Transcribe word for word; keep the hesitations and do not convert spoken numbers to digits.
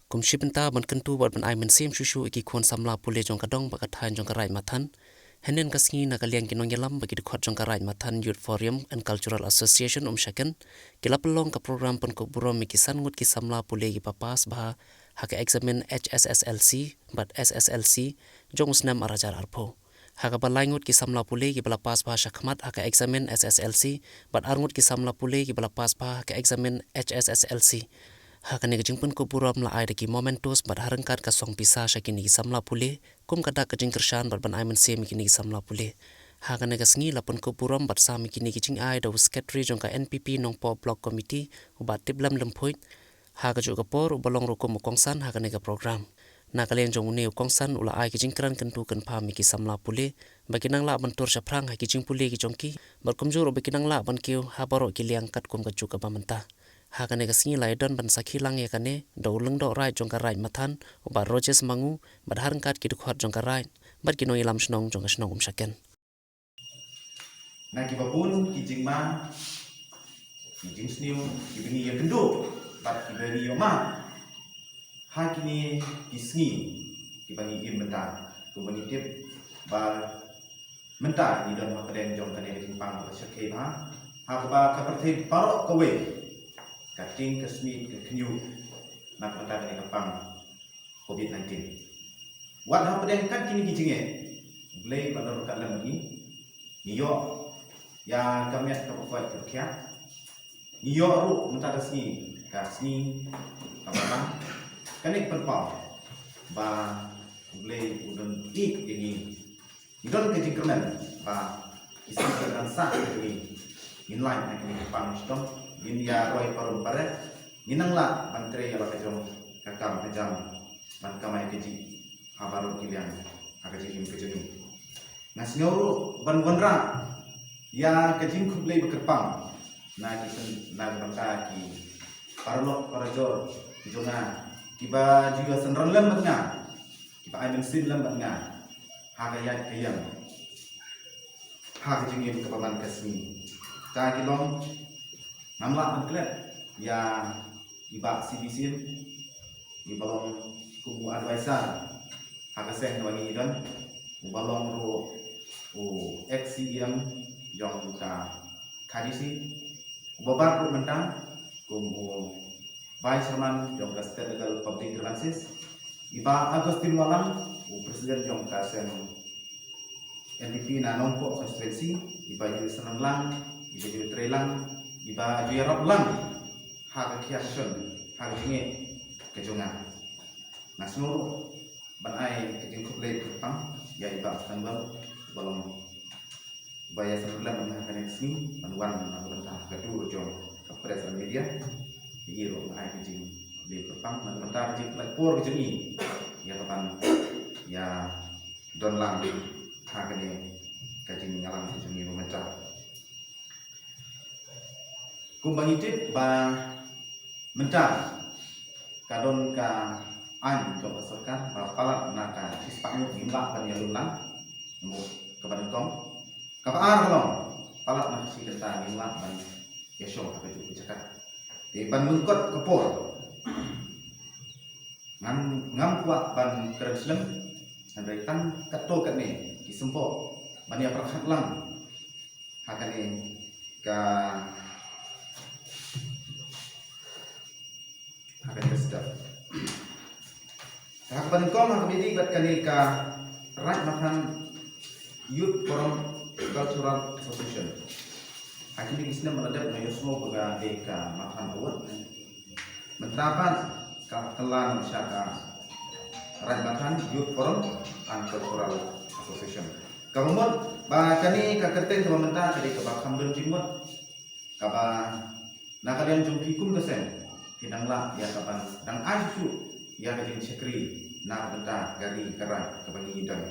Kum shi bynta ban kyntu bad ban ai mynsiem shuh shuh ïa ki khun samla pule jong ka dong bad ka thaiñ jong ka Raid Mathan, hynnin ka sngi na ka liang ki nongïalam bad ki dkhot jong ka Raid Mathan Youth Forum and Cultural Association Umshaken, ki la pynlong ka program pynkup burom ïa ki san ngut ki samla pule kiba pass bha ha ka eksamin H S S L C bad S S L C jong u snem ar hajar arphew. Ha kaba lai ngut ki samla pule kiba la pass bha shakhmat ha ka eksamin S S L C bad ar ngut ki samla pule kiba la pass bha ha ka eksamin H S S L C. Ha kane ka jingpynkup burom la ai da ki mementos bad ha ryngkat ka song pisa sha kine ki samla pule kum ka dak ka jingkyrshan bad ban ai mynsiem ïa kine ki samla pule. Ha kane ka sngi la pynkup burom bad sam ïa kine ki jingai da u Secretary jong ka N P P Nongpoh Block Committee, u Bah Tiplem Lymphuid. Ha kajuh ka por uba long ruh kum u kongsan ha kane ka program. Na ka liang jong une u kongsan u la ai ka jingkren kyntu kynpham ïa ki samla pule ba kin nang lah ban tur shaphrang ha ki jingpule ki jong ki bad kumjuh ruh ba kin nang lah ban kiew ha baroh ki liang katkum kajuh kaba mynta. Ha kane ka sngi la ïadon ban sakhi lang ïa kane da u Lyngdoh Raid jong ka Raid Mathan, u Bah Rogers Mangu, bad ha ryngkat ki dkhot jong ka Raid bad ki nongïalam shnong jong ka shnong Umshaken. Na kiba bun ki jingma, ki jingsniew kiba ngi ïakynduh bad kiba ngi ïohmad ha kine ki sngi kiba ngi im mynta, kumba ngi tip ba mynta ngi don hapdeng jong kane ka jingpang kaba shyrkhei bha, ha kaba ka pyrthei baroh kawei ka tieng ka smiej ka khynñiuh na ka bynta kane ka pang Covid nineteen. Wat hapdeng kat kine ki jingeh, U Blei ba don ryngkat lem bad ngi. Ngi ïoh ïa ka miet kaba koit kaba khiah. Ngi ïoh ruh mynta ka sngi, ka sngi kaba bang. Kane ka pynpaw ba U Blei u don ïeit ïa ngi. Ngi don ka jingkyrmen ba ki sngi kiban sah ka jong ngi, ngin lait na kine ki pang shitom, ngin ïa roi parum bareh, ngin nang lah ban trei ïa la ka jong ka kam ka jam, ban kamai kajih ha baroh ki liang ha ka jingim ka jong ngi. Nga sngew ruh ban wanrah ïa ka jingkhublei ba kyrpang na ki syn-, na ka bynta ki paralok parajor ki jong nga kiba ju ïasynran lem bad nga, kiba ai mynsiem lem bad nga ha ka ïaid ka ïeng ha ka jingim kaba man ka sngi. Ta ki long, ngam lah ban klet ïa i Bah C B Syiem, iba long kum u advisor ha ka seng kaba ngi don, uba long ruh u ex C E M jong ka K D C, uba bat ruh mynta kum u Vice Chairman jong ka State Level Public Grievances, i Bah Augustine Wahlang, u President jong ka seng N P P na Nongpoh constituency, iba ju ïasynran lang, iba ju trei lang, iba ju ïarap lang ha ka khiah shon, ha ka jingeh ka jong nga. Nga sngew ruh ban ai ka jingkhublei kyrpang ïa i Bah Stanwell, uba long ba ïasynran lem bad nga ha kane ka sngi ban wan na ka bynta ka dur jong ka press and media. Ïa i ruh nga ai ka jingkhublei kyrpang na ka bynta ka jingpynlait por ka jong i ïa kaban ïadon lang ha kane ka jingïalang ka jong i ba mynta. Kumba ngi tip ba mynta ka don ka aiñ jong ka sorkar ba palat na ka shispah ngut ngim lah ban ïalum lang, mo, kaba nyngkong. Kaba ar ka long, palat na ka shi kynta ngim lah ban ïashong ha kajuh ka jaka. Te ban lyngkot ka por, ngam, ngam kwah ban kren slem, hynrei tang katto katne ki symboh ban ïa pyrkhat lang ha kane ka, ha kane ka step. Ha kaba nyngkong, ha kaba ïadei bad kane ka Raid Mathan Youth Forum Cultural Association. Ha kine ki snem ba la dep nga ïohsngew ba ka dei ka Mathan Award. Mynta pat ka kylla noh sha ka Raid Mathan Youth Forum and Cultural Association. Kaba mut ba kane ka kyrteng kaba mynta ka dei kaba kham don jingmut, kaba na ka liang jong phi kum ka seng phi dang lah ïa kaban dang ai shuh ïa ka jingshakri na ka bynta ka ri ka raid kaba ngi don.